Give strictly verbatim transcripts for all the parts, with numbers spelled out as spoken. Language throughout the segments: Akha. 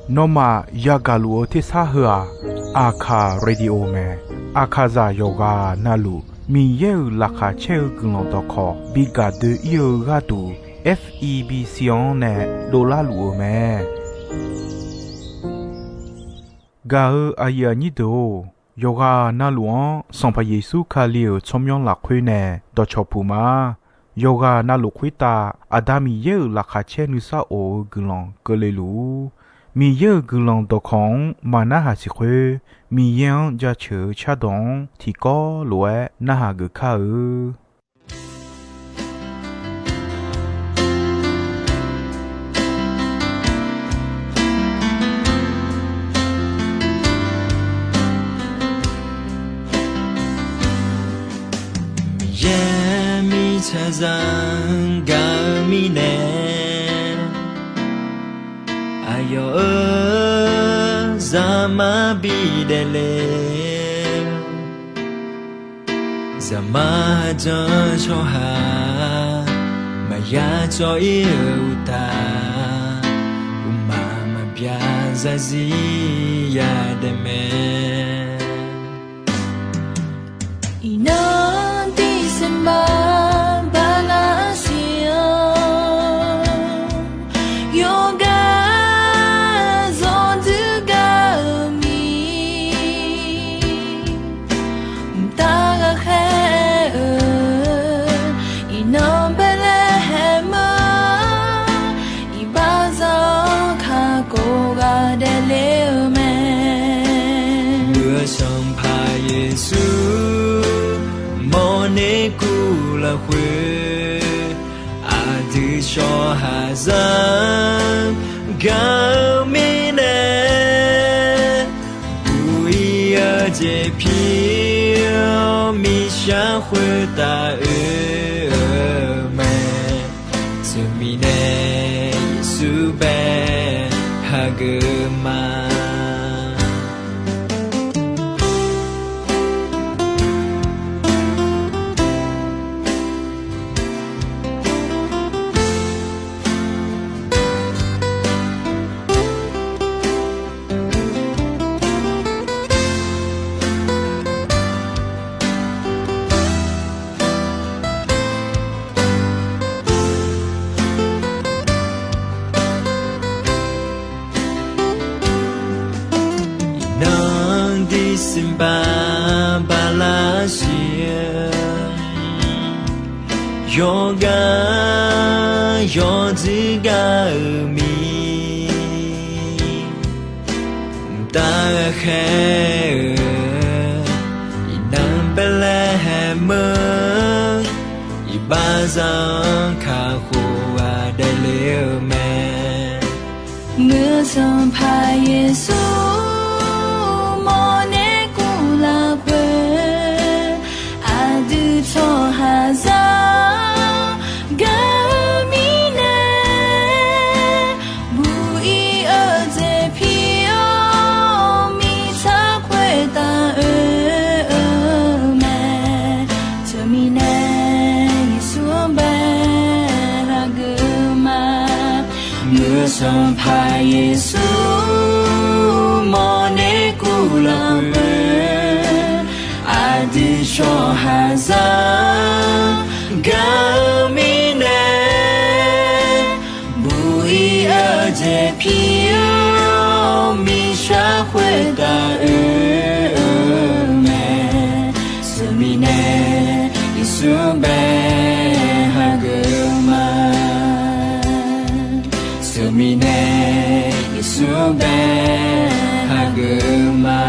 Nawmaf yagaq luf-eu tersar heu-aq, Aqkaq Radio mae. Aqkaqzaq yawqghaq navluf Miqyaer-euq laqkhaq caer-eu guiqlanq dawqkawq bi gaq doe-ir-eu gharduq, F E B C-anr nae dovlar luf-eu mae. Gaq-eu aqyuif aqnyir deuq-or, yawqghaq navluf-anr Sanqpaq Yeqsur Kali-euq tsawrmyanr lafkhoer nae dawqcawq puq ma. Yawqghaq navluf khoertav Aqda Miqyaer-euq laqkhaq caer nuisar of-eu guiqlanq keuvle luf-ur. Miqyaer-euq guiqlanq dawqkawq-anr maqnarhaq siq khoer, Miqyaer-anr jaceuq-eu cardawq-anr tiqkawv lof-aer narhaq geuf kar-eu. Miqyaer mirtsaqzaq gaq-eu mirnae, aqyawf-euq zaqmar bidaef le. Zaqmar janr tsawrhaq maqya cawv-ir-eu uqtaf, uqmaq maqbyav zarzir yadaef mae. Iqnan December bala siq-anr, yawqghaq zanqdui gaq-eu mir, mqtav ghaqkhaer-eu iqnan Baeqlaeqhaeq meuq, iqbaxzaq-anr kakhof ghaq daefle-eu mae. Muiq-eu Sanqpaq Yeqsur mawrner kuv lafkhoer, aqdui tsawrhaqzaq gaq-eu mirnae, buq-ir-eu jeq pir-awr miqshaq khoertav oe-eu mae. Teumirnae Yeqsur bae hageuf ma. Iqnan December bala siq-eu, yawqghaq yawqdui gaq-eu mir, mqtav ghaqkhaer-eu iqnan Baeqlaeqhaeq meuq, iqbaxzaq-anr kakhof ghaq daefle-eu mae. Muiq-eu Sanqpaq Yeqsur mawrner kuv lafkhoer, aqdui tsawrhaqzaq gaq-eu mirnae, buq-ir-eu jeq pir-awr miqshaq khoertav oe-eu mae. Teumirnae Yeqsur bae hageuf ma. Muiq-eu Sanqpaq Yeqsur mawrner kuv lafkhoer, aqdui tsawrhaqzaq gaq-eu mirnae, buq-ir-eu jeq pir-awr miqshaq khoertav oe-eu mae. Teumirnae Yeqsur bae hageuf ma. Teumirnae Yeqsur bae hageuf ma.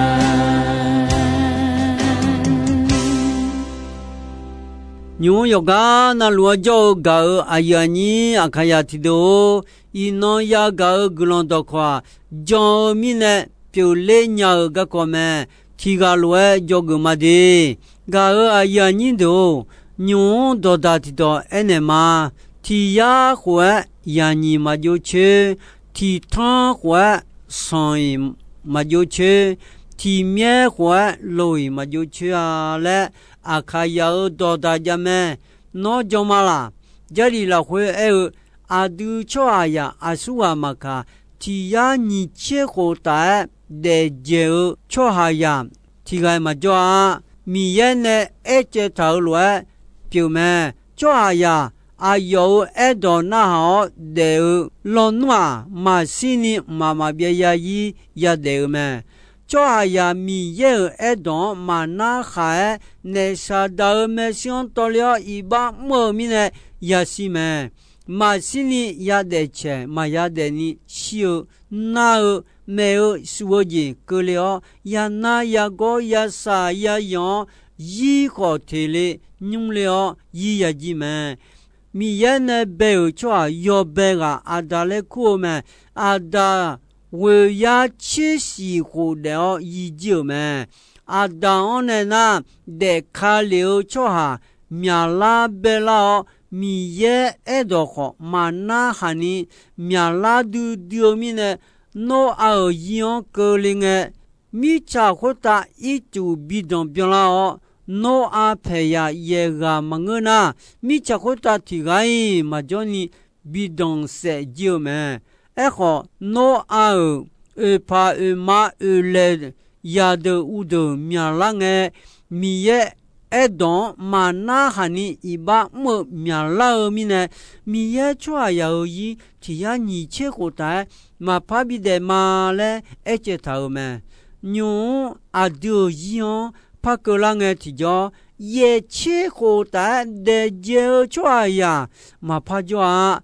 Nymq-mr yawqgar navluf-anr jawr-eu gaq-euq aqyuif aqnyir Aqkaqzaq tiqdeuq-or, iqnan yagaq-eu guiqlanq dawqkawq-aq, jan-eu mirnae pyeufler nya-eu garkawv mae. Tiqghaq lof-aer dzawgeuf ma de. Gaq-euq aqyuif aqnyir deuq-or, nymq-mr dawqdaq tiqdawq aernaeq ma. Tiq yar khof-aer yaqnyiq maqjov coer, tiq tanr khof-aer sanq-iq maqjov coer, tiq myaer khof-aer loq-iq maqjov coer-a laer, Aqkaqzaq-euq dawqdaq jav mae. Nawr jan ma laq? Jarlif lafkhoer aer-eu, Aqdui tsawrhaqzaq aqsurghaq maqkaq, tiq yar nyiq tser khof taf-aer daef dzaeq-eu tsawrhaqzaq tiq ghaq-iq maqjawr-a. Miqyaer nae aercaev taq-euq lof-aer pyeuf mae. Tsawrhaqzaq aqyawf-euq aerdawq narhaq-awr daef-eu lawnmr-aq, maqshir ni mqmaq maqbyav zarzir yadaef-eu mae. Tsawrhaqzaq Miqyaer-euq aerdawq-anr maqnar khaq-aer, naef Saqdaq-euq maershuir-anr tawvle-awr iqbax mr-eu mirnae yashir mae. Maqshir ni yadaef caeq maqya daefni shir-eu, nar-eu, maef-eu, suf-eu jeq keuvle-awr, yanar yagawr yasaq yayanq-awr, zir khawf teq le nymr le-awr zir ya jir mae. Miqyaer nae bae-euq tsawrhaq yawbae ghaq Aqdaq laer kur-eu mae. Aqdaq ghoeq yar tser shif khof daef-awr zir jir-euq mae. Aqdaq-anr nae nar, daefka lef-eu tsawrhaq myaqlar baelar-awr, Miqyaer aerdawq khawf maqnar haq ni myaqlar duidui-eu mirnae, Noraq-euq zir-anr keuvle ngae, mirtsaq khoertav ircuf bi danqbyan lar-awr, Noraq paeq yaq yaeq ghaq maqngeur nar, mirtsaq khoertav tiq ghaq-iq maqjawr ni bi danqsaef jir-eu mae. Aerkhawf, Noraq-euq oeqpaq oeqma oeqlaeq zaqdeuq uvdeuq myaqlar ngae, Miqyaer aerdawq-anr maqnar haq ni iqbax mr-eu myaqlar-eu mirnae, Miqyaer tsawrhaqzaq-euq zir tiq yar nyiq tser khof taf-aer maqpar bidaef ma laer aercaev taq-euq mae. Nymq-mr aqdui-euq zir-anr par keuvlar ngae tiqjawr, yaeq tser khof taf-aer daef dzaeq-eu tsawrhaqzaq maqpar jawr-a.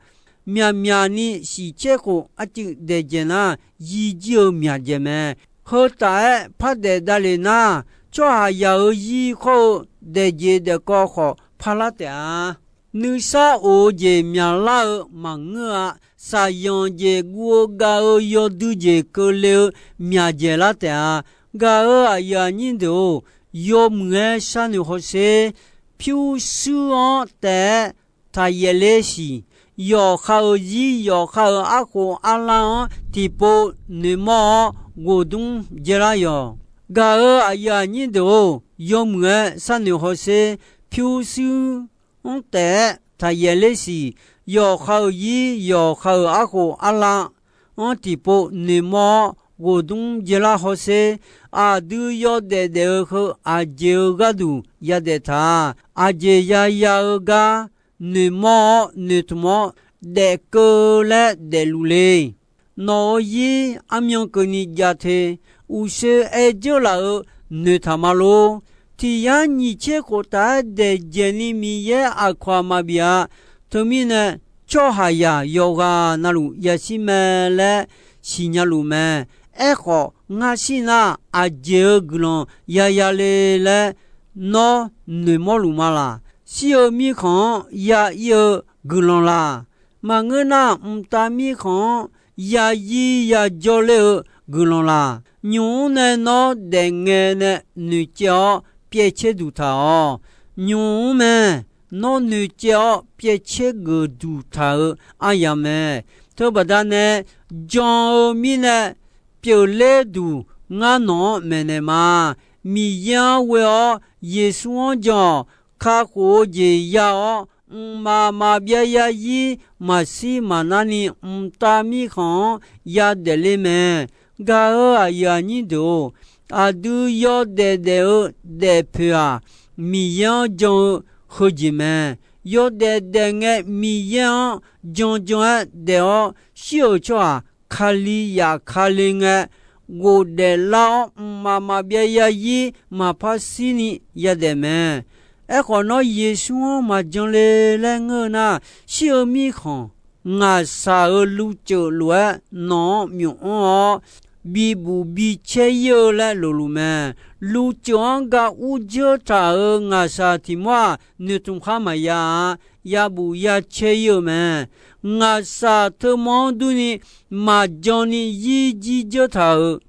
Myaqmyaq ni shiq tser khof arcuiv daef dzaeq nar, zir jir-eu myaq dzaeq mae. Heu taf-aer par daef davlef nar, tsawrhaqzaq-euq zir khawr-eu daef jeq daef kawv khawf parlar taef-a. Nuisar of-eu jeq myaqlar-eu maqngeur-a. Shaqzanq jeq guv-eu gav-eu yawdui jeq keuvle-eu myaq dzaeqlar taef-a. Gaq-euq aqyuif aqnyir deuq-or, yawmuiq-aer sharnoeq hawsher. Pyurshuir-anr taef-aer taqyaef ler siq. Yawqha-euq zir, yawqha-euq arkhof arlar-anr tiqpov noeqmawr-awr, ghofdmr dzaelar yawq. Gaq-euq aqyuif aqnyir deuq-or, yawmuiq-aer sharnoeq hawsher. Pyurshuir-anr taef-aer taqyaef ler siq. Yawqha-euq zir, yawqha-euq arkhof arlar-anr tiqpov noeqmawr-awr, ghofdmr dzaelar hawsher. Aqdui yawdaef daef-eu heu aqjeq-eu gharduq yadaef taq-a. Aqjeq yaya-eu gar noeqmawr-awr noeqtmq-awr daefkeuv laer daefluf le. Nawq-euq zir armyan keuvni jav te. Uqshoe aer dzeur laf-eu noeqtaq ma lor. Tiq yar nyiq tser khof taf-aer daef dzaeq ni Miqyaer aqkawq-aq maqbif-a. Teumirnae, tsawrhaqzaq yawqghaq navluf yashir mae laer siqnya luf mae. Aerkhawf, ngar shir nar aqjeq-eu guiqlanq yaya le laer nawr noeqmawr luf ma laq? Shir-eu mirkhanq-anr ya ir-eu guiqlanq laq? Maqngeur nar, mqtav mirkhanq-anr ya zir ya jawr ler-eu guiqlanq laq? Nymq-mr nae nawr daefngae nae noeqcaev-awr pyaevcaer duq taq-awq. Nymq-mr mae, nawr noeqcaev-awr pyaevcaer geuf duq taq-eu aryamq mae. Teubaqda nae jan-eu mirnae pyeufler duq ngar nawq-anr maeqnaeq ma. Miqyaer-anr ghoe-awr Yeqsur-anr jan-awq. Kakhof-eu jeq ya-awr, mqmaq maqbyav zarzir maqshir maqnar ni mqtav mirkhanq-anr yadaef ler mae. Gaq-euq aqyuif aqnyir deuq-or, aqdui yawdaef daef-eu daefpoeq-aq, Miqyaer-anr jan-eu heujeq mae. Yawdaef daef ngae Miqyaer-anr jan jan-aer daef-awr shir-euq tsawrhaq Kali yaf Kali ngae, ghofdaef lar-awr mqmaq maqbyav zarzir maqpar shir ni yadaef mae. Aerkhawf, nawr Yeqsur-anr maqjan le laer ngeur-eu nar, shir-eu mirkhanq ngaqshaq-euq luvceuf lof-aer nawq-anr myof-anr-awr, bibuf bicaer ir-eu laer lofluf mae. Luvceuf-anr ga urdzeur taq-euq ngaqshaq tiq mawr-aq, noeqtmq khar maqya-a. Yabuf yacaer ir-eu mae. Ngaqshaq teumanr durni maqjan ni zir jir dzeur taq-euq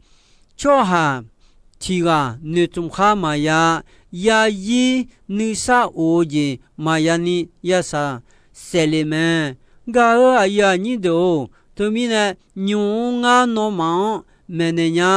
tsawrhaq tiq ghaq noeqtmq khar maqya, yarzir nuisar of-eu jeq maqya ni yashaq saef le mae. Gaq-euq aqyuif aqnyir deuq-or, teumirnae nymq-mr ngar nawmaf-anr maeqnaeq nya.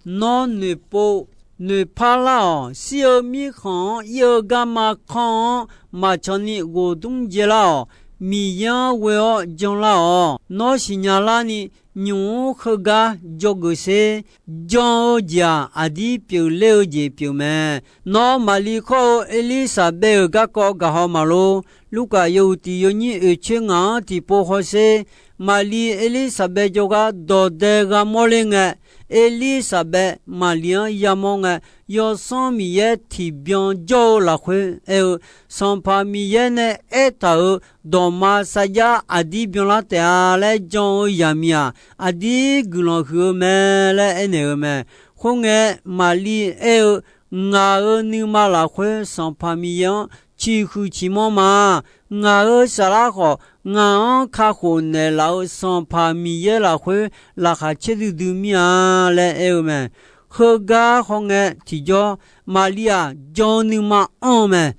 Nawr noeqpov noeqpar lar-awq. Shir-eu mirkhanq-anr ir-eu garma kanr-anr maqcan ni ghofdmr dzae lar-awq. Miqyaer-anr ghoe-awr janlar-awq. Nawr siqnya larni, nymq-mr heugar dzawgeuf sher. Jan-eu jeq-aq, aqdir pyeufler-eu jeq pyeuf mae. Nawr Maqli khawr-eu Erlirsaqbaev-euq garkawv gaqhaw maqlor. Lurkaf yawhuiq tiq yawnyir oeq coer ngaq-anr tiqpov hawsher. Maqli Erlirsaqbaev jawrgar dawqdae gha mawrler ngae, Erlirsaqbaev Maqli-anr yamawr ngae, Yawsanr Miqyaer tiqbyan jawr-eu lafkhoer aer-eu, Sanqpaq Miqyaer nae aertaq-euq dawqma sarjax aqdir byanlar taef-a laer jan-eu yaqmiq-aq, aqdir guiqlanq huiq-eu mae laer aernaeq-eu mae. Khoerngae, Maqli aer-eu, Ngaq-euq nuima lafkhoer Sanqpaq Miqyaer-anr ciqhuiq ciqmanr ma. Ngaq-euq saflar khawf, ngaq-anr kakhof naeqlaf-eu Sanqpaq Miqyaer lafkhoer laqkhaq caer duidui mir-a laer aer-eu mae. Heugar hawngae tiqjawr, Maqli-aq, jan-eu nuima anr-eu mae.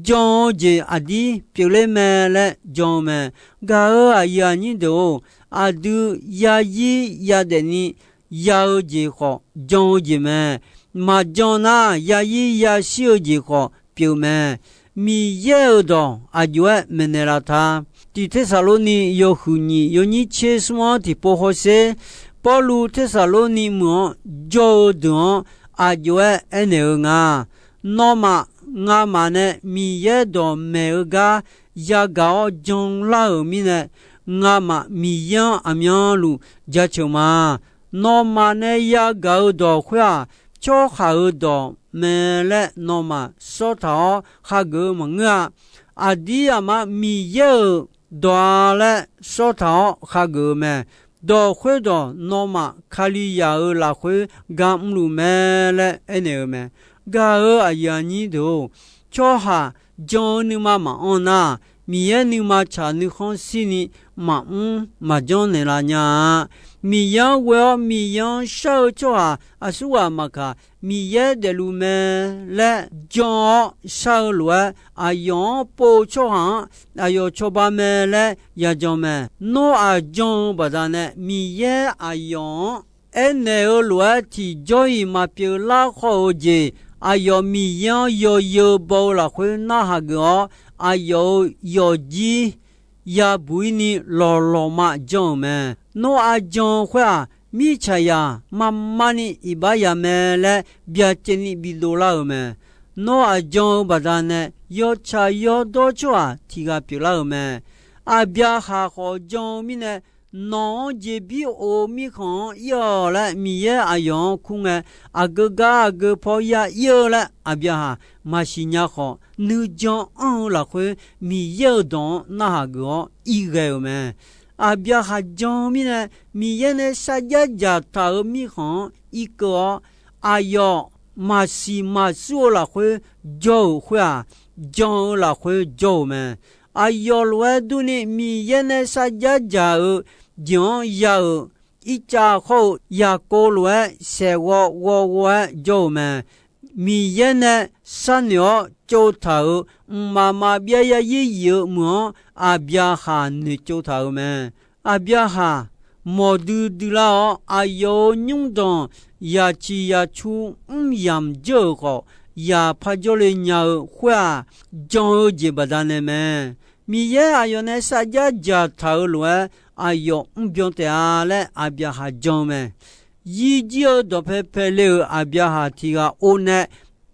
Jan-eu jeq aqdir pyeufler mae laer jan-eu mae. Gaq-euq aqyuif aqnyir deuq-or, aqdui yazir yadaef ni ya-eu jeq khawf, jan-eu jeq mae. Maqjan nar, yazir yashir-eu jeq khawf pyeuf mae. Miqyaer-euq dawq aqjox-aer maeqnaeq laf ta. Tiq Tersaqlorni yawhuiq nyiq yawnyir tser smr-anr tiqpov hawsher. Pawrluv Tersaqlorni meuq-anr jawr-eu deuq-anr aqjox-aer aernaeq-eu nga. Nawmaf, ngamaf nae Miqyaer dawqmaeq-eu gar yagaq-awr janlar-euq mirnae, ngamaf Miqyaer-anr aqmyanluf jaceuq ma. Nawmaf nae yagaq-eu dawq khoer-aq, tsawrhaq-euq dawq mae laer nawmaf sawrtaq-awr hageuf-eu maqngeur-a. Aqdir aqma Miqyaer-euq dawq-a laer sawrtaq-awr hageuf-eu mae. Dawq khoerdawq nawmaf Kalizaq-euq lafkhoer ga mrluf mae laer aernaeq-eu mae. Gaq-euq aqyuif aqnyir deuq-or, tsawrhaq jan-eu nuima maqanr nar, Miqyaer nuima tsaq nuikhanr shirni maqmr maqjanr naeqlaf nya-a. Miqyaer-anr ghoe-awr Miqyaer-anr shar-eu tsawrhaq aqsurghaq maqkaq, Miqyaer daefluf mae laer jan-awr shar-eu lof-aer, aqyawf-anr pov-eu tsawrhaq-anr aqyawf cawba mae laer yajan mae. Noraq jan-eu baqdanae Miqyaer aqyawf-anr aernaeq-eu lof-aer tiqjawr-iq maqpyeuf lar khawf-eu jeq, aqyawf Miqyaer-anr yawzeu baw-eu lafkhoer narhaq geuf-awr, aqyawf-euq yawqjir yabuq-ir ni lawqlawqma jan-euq mae. Noraq jan-eu khoer-aq, mirtsaqzaq marmarni iqbax ya mae laer byacaevni bidov lar-euq mae. Noraq jan-eu baqdanae yawtsaq yawdawr tsawrhaq tiq ghaq pyeuflar-euq mae. Aqbyaqhaq khawf jan-eu mirnae, nawq-anr jeqbir of-eu mirkhanq-anr ir-awq laer Miqyaer aqyawf-anr kur ngae, aqgeu gar aqgeu paw ya ir-eu laer Aqbyaqhaq maqsiq nya khawf, nuijan anr-eu lafkhoer Miqyaer-euq dawq-anr narhaq geuf-awr ir ghae-euq mae. Aqbyaqhaq jan-eu mirnae, Miqyaer nae sarjax dzaqtaq-euq mirkhanq-anr irkeuv-awr, aqyawf maqsiq maqsur-eu lafkhoer jawr-euq khoer-aq, jan-eu lafkhoer jawr-euq mae. Aqyawf lof-aer durni Miqyaer nae sarjax dzaq-eu jeq-anr ya-euq ircav khawr-eu Yaqkov lof-aer saeqghawv ghawv ghawv-aer jawr-euq mae. Miqyaer nae sharnoeq-awr tsovtaq-euq mqmaq maqbyav yarzir yif-eu meuq-anr Aqbyaqhaq noeqtsov taq-euq mae. Aqbyaqhaq mawqdui dui lar-awr, aqyawf-euq nymrdanq yaqciq yaqcu mr yamq dzeur-euq khawf, yaq par jawrle nya-eu khoer-aq, jan-eu jeq baqdanae mae. Miqyaer aqyawf nae sarjax dzaqtaq-euq lof-aer aqyawf mrbyan taef-a laer Aqbyaqhaq jan-eu mae. Yirjir-eu dawqpae paele-euq Aqbyaqhaq tiq ghaq or nae,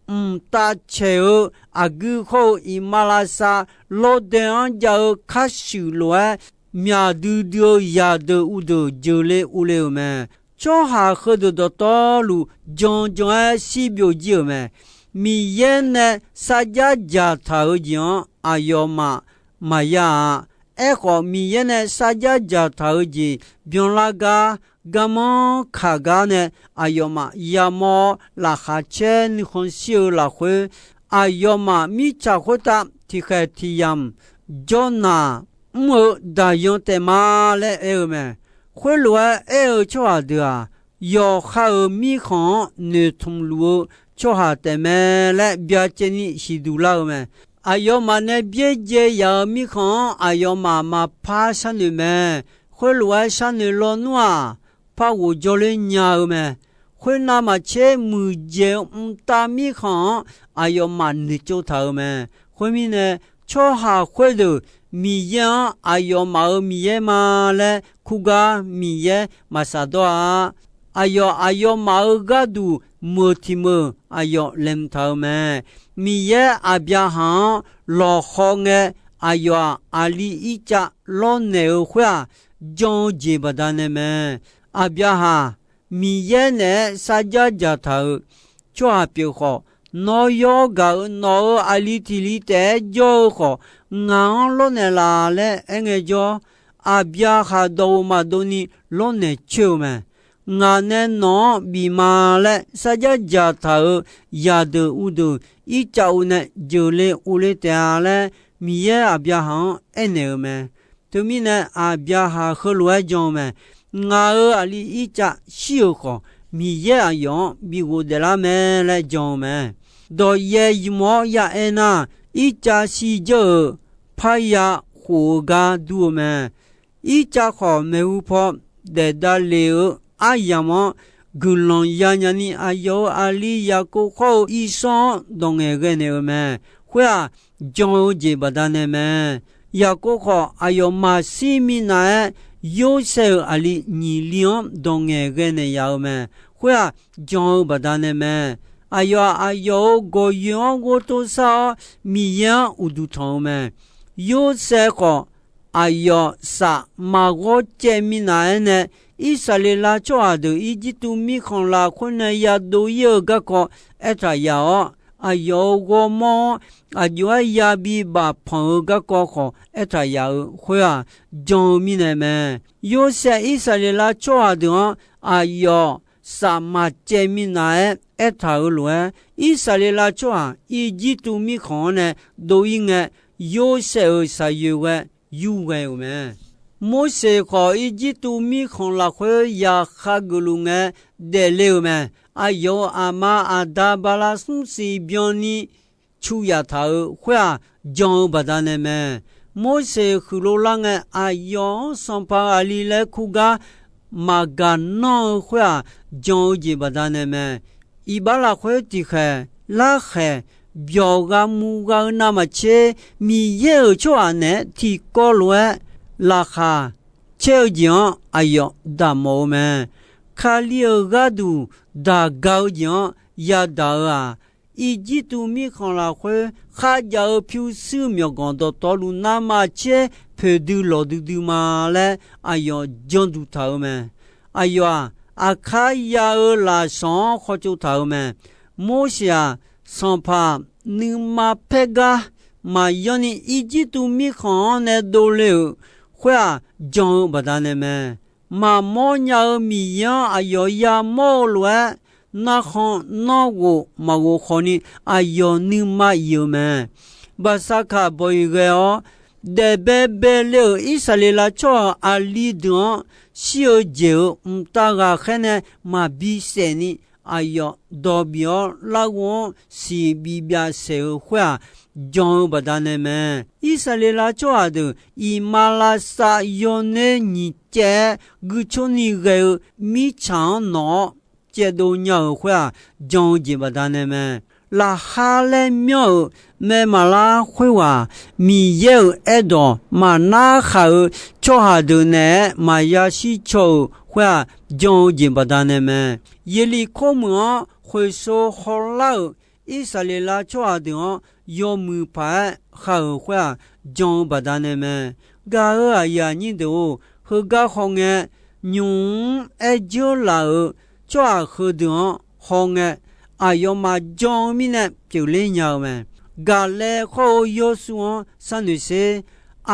mqtav caeq-eu aqgui hawr-eu iqmalavshav lawrdae-anr jav-eu karshuif lof-aer, myaq duidui-eu zaqdeuq uvdeuq jeuqle urle-euq mae. Tsawrhaq heudeuq dawqtawvluf jan jan-aer shir byovjir-euq mae. Miqyaer nae sarjax dzaqtaq-euq jeq-anr aqyawfmaf maqya-a. Aerkhawf, Miqyaer nae sarjax dzaqtaq-euq jeq byanlar gar, garmanr kaq gar nae aqyawfmaf yamawr-awr, laqkhaq caer nuikhanr shir-eu lafkhoer, aqyawfmaf mirtsaq khoertav tiqkhaeq tiq yamq jawrnaq mr-eu daqyan taef ma laer aer-eu mae. Khoerlof-aer aer-eu tsawrhaq deuq-aq, yawqha-euq mirkhanq-anr noeqtmq luf-eu tsawrhaq taef mae laer byacaevni siqduq lar-eu mae. Aqyawfmaf nae byaerdzae yaf-euq mirkhanq-anr aqyawfmaf maqpar sharnoeq mae. Khoerlof-aer sharnoeq lawnmr-aq, par ghof jawrler nya-eu mae. Khoernav maqtser muiqdzaeq-eu mqtav mirkhanq-anr aqyawfmaf noeqtsov taq-euq mae. Khoermirnae, tsawrhaq khoerdeuq Miqyaer-anr aqyawfmaf-euq Miqyaer ma laer kurgar Miqyaer maqsaq dawr-a. Aqyawf aqyawfmaf-euq gharduq meuq tiq meuq aqyawf laeqhmq taq-euq mae. Miqyaer Aqbyaqhaq-anr lawqhaw ngae, aqyawf-aq, aqli Irtsav lawrnaeq-eu khoer-aq, jan-eu jeq baqdanae mae. Aqbyaqhaq, Miqyaer naeq-aer sarjax dzaqtaq-euq tsawrhaq pyeuf khawf, nawr yawr gaq-euq nawq-euq aqli tiq li taef-aer jawr-eu khawf, ngaq-anr lawrnaeq laf laer aerngae jawr, Aqbyaqhaq dawq-euq maqdov ni lawrnaeq coer-eu mae. Ngaq nae nawq-anr bif ma laer sarjax dzaqtaq-euq yaqdeuq uvdeuq Irtsav-eu nae jeuqle uvle taef-a laer, Miqyaer Aqbyaqhaq-anr aernaeq-euq mae. Teumirnae, Aqbyaqhaq heulof-aer jan-eu mae. Ngaq-euq aqli Irtsav shir-euq khawf, Miqyaer aqyawf-anr bi ghofdaef lar mae laer jan-eu mae. Dawqyaeq ymq-awr ya aer nar, Irtsav shirdzeur-euq parya khof-eu gar dur-eu mae. Irtsav khawf, maeqhu paw daef davlef-eu aryamq-anr guiqlanq yanya ni, aqyawf-euq aqli Yaqkov khawr-eu Irsawr-anr dawq ngaeqghae naeq-euq mae. Khoer-aq, jan-eu jeq baqdanae mae. Yaqkov khawf, aqyawf maqshir minav-aer Yorsaev-euq aqli nyiq li-anr dawq ngaeqghae naeq yaf-eu mae. Khoer-aq, jan-eu baqdanae mae. Aqyawf-aq, aqyawf-euq gawqyoeq-anr ghovtov sar-awr, Miqyaer-anr uqduq tanq-eu mae. Yorsaev khawf, aqyawf saf maqghawr caev minav-aer nae, Irsaqleqlav tsawrhaq deuq Irjirtuv mirkhanq lafkhoer nae yadov ir-eu garkawv aertaq yaf-awr, aqyawf-euq ghawrmawr-anr aqjox-aer yabi bafpanq-eu garkawv khawf aertaq yaf-eu khoer-aq, jan-eu mirnae mae. Yorsaev Irsaqleqlav tsawrhaq deuq-anr aqyawf saf maqcaev minav-aer aertaq-euq lof-aer, Irsaqleqlav tsawrhaq Irjirtuv mirkhanq-anr nae dov ir ngae, Yorsaev-euq shaqyoeq ghae yurghae-euq mae. Morseq khawf, Irjirtuv mirkhanq lafkhoer yaqkhav geufluf ngae daefle-euq mae. Aqyawf-euq aqma aqda bala smr siq byanni cu yaf taq-euq khoer-aq, jan-eu baqdanae mae. Morseq huiq lov lar ngae, aqyawf-anr sanqpaq aqli laer kur gar maqgaq nanr-eu khoer-aq, jan-eu jeq baqdanae mae. Iqbax lafkhoer tiqkhaeq larkhaeq byawq gha mu gha-eu navmaqtser, Miqyaer-euq tsawrhaq naeq-aer tiqkawv lof-aer laqkhaq caer-eu jeq-anr aqyawf daqmawf-eu mae. Kali-euq gharduq daq ga-eu jeq-anr yadaq-eu-aq, Irjirtuv mirkhanq lafkhoer kharjav-eu pyurshuir myawqganq dawqtawvluf navmaqtser poeqdui lawqdui dui ma laer aqyawf janduq taq-eu mae. Aqyawf-aq, aqkar ya-eu lafsawq-anr khawtsov taq-euq mae. Morseq-aq, sanqpaq nuima paer gar maqyanr ni Irjirtuv mirkhanq-anr nae dovle-euq khoer-aq, jan-eu baqdanae mae. Maqmawr nya-eu Miqyaer-anr aqyawf yamawr-eu lof-aer, narkhan nanrghof maqghof khawf ni aqyawf nuima iq-eu mae. Baqsaqkaq bawq-iq ghae-awr, daefbae baele-euq Irsaqleqlav tsawrhaq aqli deuq-anr shir-eu jeq-euq mqtav ghaqkhaer nae maqbi saef ni, aqyawf dawq bif-awr larghov-anr siq bibyav saeq-eu khoer-aq, jan-eu baqdanae mae. Irsaqleqlav tsawrhaq deuq iqmalavshav yawner nyiq caev-aer guicor ni ghae-eu mirtsaq-anr nawq-awr caevdov nya-euq khoer-aq, jan-eu jeq baqdanae mae. Laqkhar laer myanr-euq mae maqlar khoerghaq, Miqyaer-euq aerdawq maqnar khaq-eu tsawrhaq deuq naeq-aer maqya shir caw-euq khoer-aq, jan-eu jeq baqdanae mae. Yeqliqkor meuq-anr khoeqso hawlar-euq Irsaqleqlav tsawrhaq deuq-anr yawmuiq paq-aer khav-euq khoer-aq, jan-eu baqdanae mae. Gaq-euq aqyuif aqnyir deuq-or, heugar hawngae, nymq-mr aer dzeur laf-euq tsawrhaq heudeuq-anr hawngae, aqyawfmaf jan-eu mirnae pyeufler nya-eu mae. Gaqlae khawr-eu Yawrsuv-anr sharnoeq sher.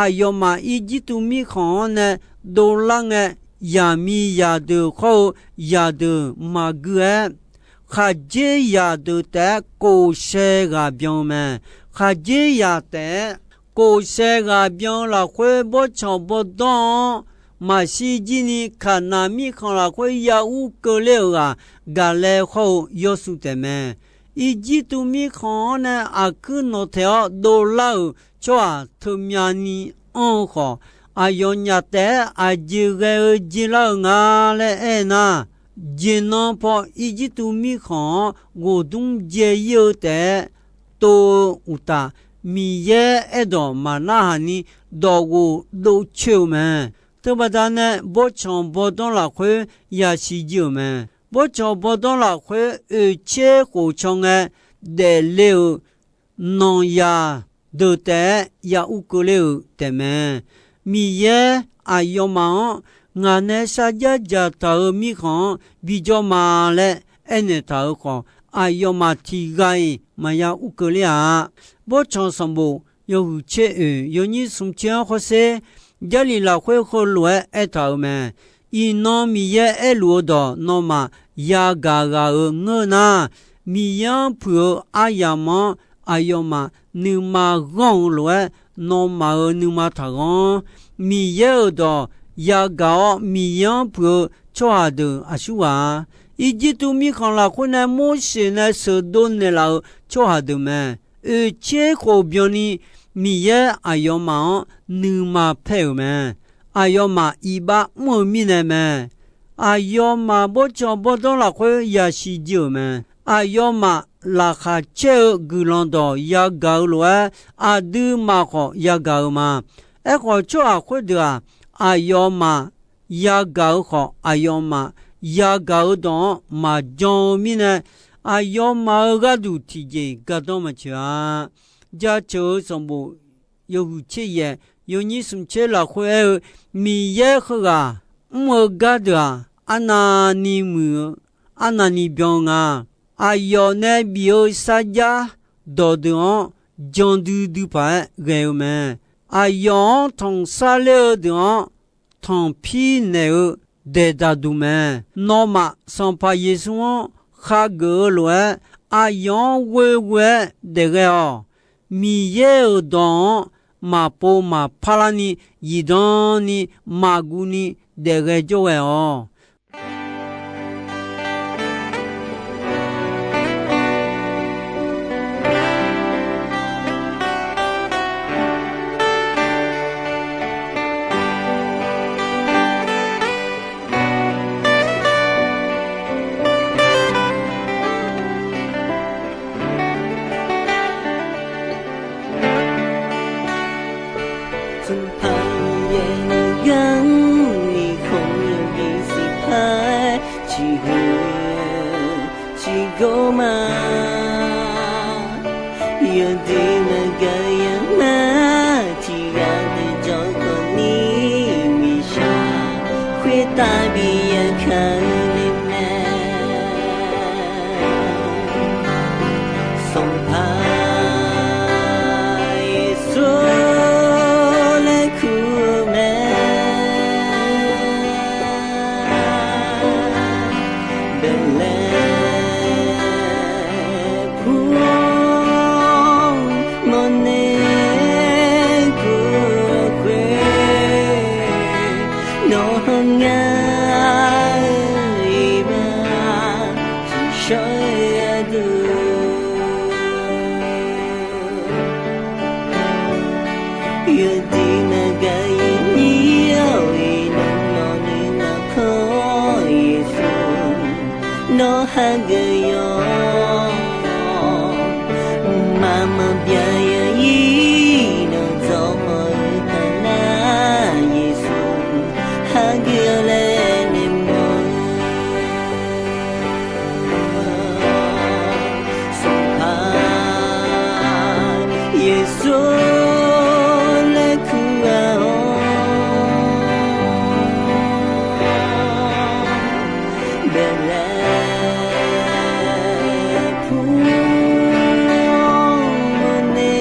Aqyawfmaf Irjirtuv mirkhanq-anr nae dovlar ngae, yaqmiq yaqdeuq khawr-eu yaqdeuq maqgui-aer, khaqdzerzaq deuq taef-aer kof shae ghaq byan-eu mae. Khaqdzerzaq taef-aer kof shae ghaq byan-eu lafkhoer, bawrtsanq bawrdanr-anr maqshir jir ni, Kaqnaq mirkhanq lafkhoer ya ur keuvler-euq ghaq, Gaqlae khawr-eu Yawrsuv taef mae. Irjirtuv mirkhanq-anr nae aqkuir nawqtaeq-awr dovlar-euq tsawrhaq teumyani anr-eu khawf, aqyawfnyaf taef-aer aqjeq ghae-eu jeq lar-euq nga laer aer nar, jeqnan paw Irjirtuv mirkhanq-anr ghofdmr dzae ir-eu taef-aer tov-eu uqtaf, Miqyaer aerdawq maqnarhaq ni dawqghof dovcoer-euq mae. Teubaqda nae bawrtsanq bawrdanr lafkhoer yasiq jiv-euq mae. Bawrtsanq bawrdanr lafkhoer oeqtser khof can ngae daefle-euq nanqzaq deuq taef-aer ya ur keuvler-euq taefmae. Miqyaer aqyawfmaf-anr ngaq nae sarjax dzaqtaq-euq mirkhanq-anr bijawr ma laer aernaeq taq-euq khawf, aqyawfmaf tiqghaq-iq maqya ur keuvler-a. Bawrtsanq sanqbof yawhuiq tser oeq yawnyir smr tser-anr hawsher, Jarlif lafkhoer heulof-aer aertaq-euq mae. Iqnan Miqyaer aerluf-eu dawq nawmaf yagaq ghaq-euq ngeur nar, Miqyaer-anr puiq-eu aryamq-anr aqyawfmaf nuima ghanr-eu lof-aer, nawmaf-euq nuima taqghanr. Miqyaer-euq dawq yagaq-awr, Miqyaer-anr puiq-eu tsawrhaq deuq aqsurghaq-a. Irjirtuv mirkhanq lafkhoer nae Morseq nae sheuqdov naeqlaf-euq tsawrhaq deuq mae. Oeqtser khof byanni Miqyaer aqyawfmaf-anr nuima paer-euq mae. Aqyawfmaf iqbax mr-eu mirnae mae. Aqyawfmaf bawrtsanq bawrdanr lafkhoer yasiq jiv-euq mae. Aqyawfmaf laqkhaq caer-eu guiqlanq dawq yagaq-eu lof-aer, aqduimaf khawf yagaq-eu ma. Aerkhawf, tsawrhaq khoerdeuq-aq, aqyawfmaf yagaq-eu khawf, aqyawfmaf yagaq-eu dawq-anr maqjan-eu mirnae, aqyawfmaf-euq gharduq tiqjeq gardanr maqtsoeq-a. Jaceuq-eu sanqbof yawhuiq tser yaef yawnyir smq tser lafkhoer aer-eu, Miqyaer heughaq mr-eu gar deuq-aq, arnavni muiq-eu, arnavni byan-eu nga. Aqyawf nae bif-eu sarjax dawqdeuq-anr jan duidui paq-aer ghae-eu mae. Aqyawf-anr tanqsar ler-eu deuq-anr tanqpir naeq-eu daeqdaq duq mae. Nawmaf Sanqpaq Yeqsur-anr khageuf-eu lof-aer, aqyawf-anr ghoeghoe-aer daefghae-awq. Miqyaer-euq dawq-anr maqpov maqpar larni, zifdan ni, maqguv ni daefghae jawrghae-awq. Sanqpaq Miqyaer nuiganr ni khawf yawbi siqpar-aer ciqhuiq ciqgor ma. Yawduq maqgaq yamar tiqghaq deuq jawrkhawf ni miqshaq khoertav bi yakaq-eu le mae. Sanqpaq Yeqsur laer kur-eu mae. Baeqlaeq pur mawrnae kur-eu khoer, nawq-anr ngar-eu iqbax tiqshawr-eu gharduq yawduq maqgaq yamir-awr, iqnan nawq nuinawq kawr-awr Yeqsur, nawr hageuf yawq-awr, mqmaq maqbyav ya-ir, nawq dzawq mawf-eu taf nar Yeqsur, hageuf-awq laer naeq mawf-eu Sanqpaq Yeqsur laer kur-a-awr, baeqlaeq pur-awr mawrnae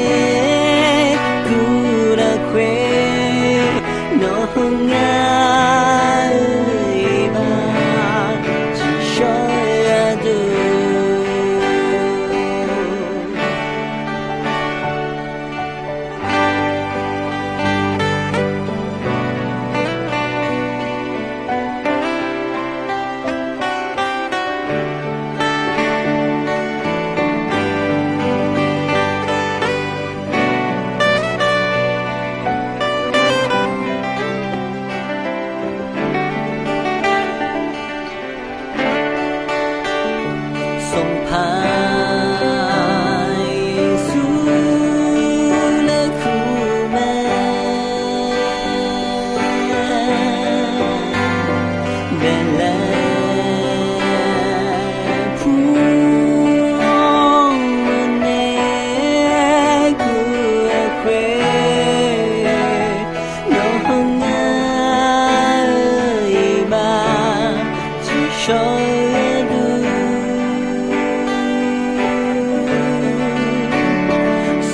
Baelaer pur-anr nae guv-eu khoer, nawq-anr ngar-eu iqbax tiqshawr gharduq,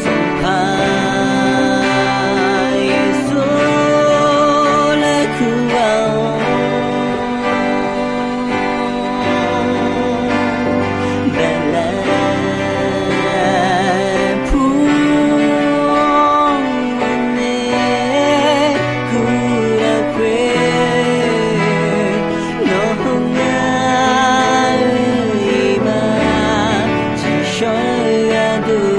Sanqpaq Yeqsur laer kur-awr. Baelaer pur-anr nae guv-eu khoer, nawq-anr ngar-eu iqbax tiqshawr gharduq,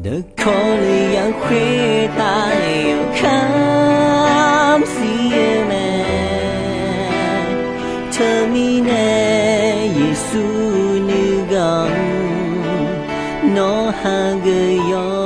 dawqkawq lef yar khoertav yawkaq mr sir-eu mae. Teumirnae Yeqsur nuiganq-anr nawr hageuf yawq.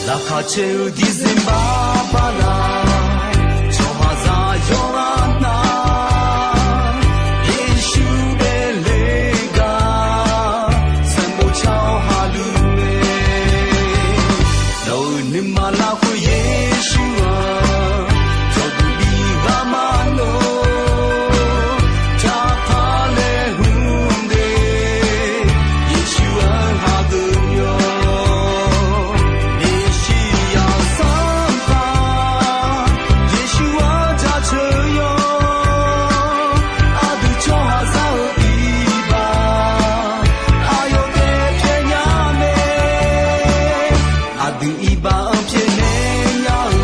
Laqkhaq caer-eu December bala, tsawrhaqzaq yawqghaq nar, Yeqsur daefle-eu gar sanqbof car-awr haqluf mae. Nawq-euq nuima lafkhoer Yeqsur-aq, cawqduq bi ghaq maqnov, jaqpaq laer hmq de, Yeqsur-anr hageuf yawq. Meqshiryaq Sanqpaq Yeqsur-anr jaceuq yawq. Aqdui tsawrhaqzaq-euq iqbax aqyawf taef pyaeqnya mae. Aqdui iqbax-anr pyaeqnaeq nya-eu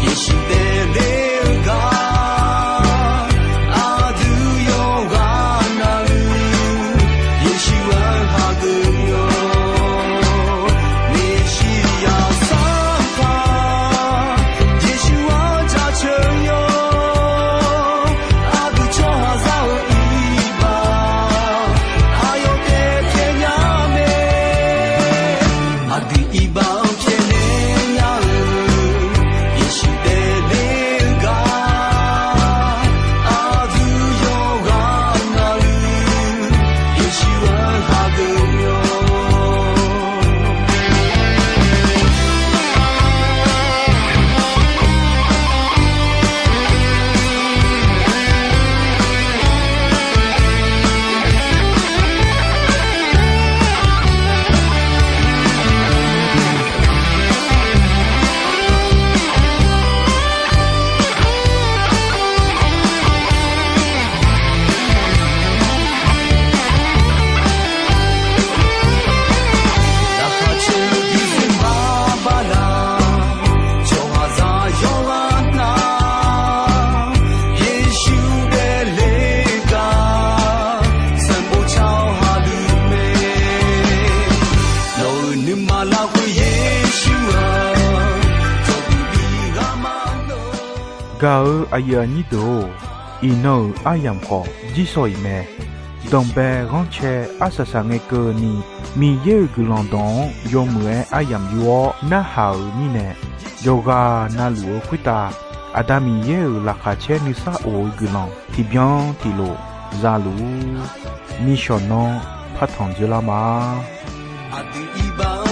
Yeqsur daefle-eu gar, aqdui yawqghaq navluf Yeqsur-anr hageuf yawq. Meqshiryaq Sanqpaq Yeqsur-anr jaceuq yawq. Aqdui tsawrhaqzaq-euq iqbax aqyawf taef pyaeqnya mae. Aqdui iqbax-anr pyaeqnaeq nya-eu Yeqsur daefle-eu gar, aqdui yawqghaq navluf Yeqsur-anr hageuf yawq. Laqkhaq caer-eu December bala, tsawrhaqzaq yawqghaq nar, Yeqsur daefle-eu gar sanqbof car-awr haqluf mae. Nawq-euq nuima lafkhoer Yeqsur-aq, cawqduq bi ghaq maqnov. Gaq-eu aqyuif aqnyir deuq-or, iqnan-euq aryamq khawf jirsawq iq mae. Danqbae ghanrcae arsaq saq ngae keuvni, Miqyaer-euq guiqlanq dawq-anr yawmuiq-aer aryamq yur-awr narhaq-euq mirnae, yawqghaq navluf-eu khoertav Aqda Miqyaer-euq laqkhaq caer nuisar of-eu guiqlanq tiqbyan tiqlof za luf-ur. Nishawq nanr partanq dzeurlar ma. Aqdui iqbax